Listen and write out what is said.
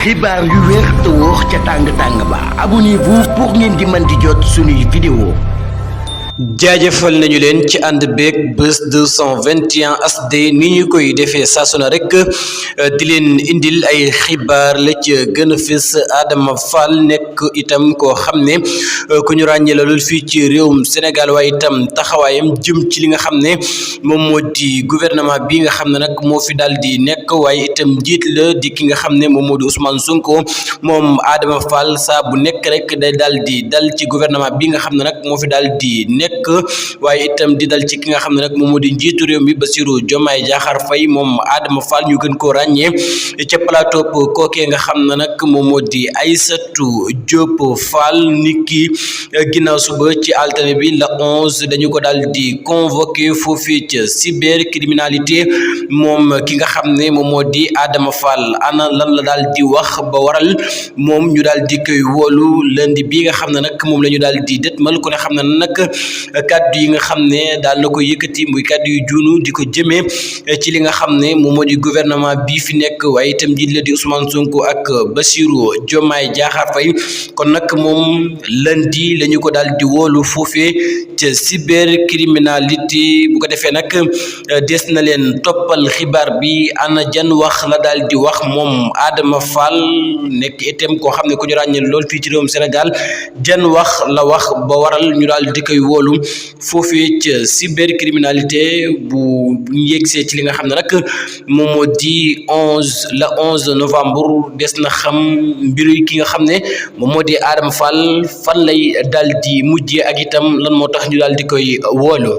xibaar yu wér te wóor ca tàng ba abonnez-vous pour ngeen di mën di jot suñuy vidéo. jaajëfal nañu leen ci ànd beeg Buzz 221 HD ni ñu koy defee saa su ne rek di leen indil ay xibaar la ci gën a fës. Adama Fall nekk itam koo xam ne ku ñu ràññee la lool fii ci réewum Sénégal, waaye itam taxawaayam jëm ci li nga xam ne moom moo di gouvernement bi nga xam ne nag moo fi daal di nekk, waaye itam njiit la di ki nga xam ne moom moo di Ousmane Sonko. moom Adama Fall saa bu nekk rek day daal di dal ci gouvernement bi nga xam ne nag moo fi daal di nekk, waaye itam di dal ci ki nga xam ne nag moom moo di njiitu réew mi Bassirou Diomaye Diakhar Faye. moom Adama Fall ñu gën koo ràññee ca plateau kookee nga xam ne nag moom moo di Aïssatou Diop Fall. niki ginnaaw suba ci altine bi la 11 dañu ko daal di convoqué foofii ca cybercriminalité. moom ki nga xam ne moom moo di Adama Fall ana lan la daal di wax ba waral moom ñu daal di koy wóolu lundi bi nga xam ne nag moom la ñu daal di dëtmal. ku ne xam ne nag kaddu yi nga xam ne daal na ko yëkkati muy kaddu yu juunu di ko jëmee ci li nga xam ne moom moo di gouvernement bii fi nekk, waaye itam njiit la di Ousmane Sonko ak Bassirou Diomaye Diakhar Faye. kon nag moom lundi la ñu ko daal di wóolu foofee ca cybercriminalité. bu ko defee nag des na leen toppal xibaar bi ana jan wax la daal di wax moom Adama Fall nekk itam koo xam ne ku ñu ràññee lool fii ci réewum Sénégal. jan wax la wax ba waral ñu daal di koy wóolu foofee ca cybercriminalité. bu ñu yegsee ci li nga xam ne nag moom moo di le 11 novembre des na xam mbiru ki nga xam ne moom moo di Adama Fall fan lay daal di mujjee ak itam lan moo tax ñu daal di koy wóolu.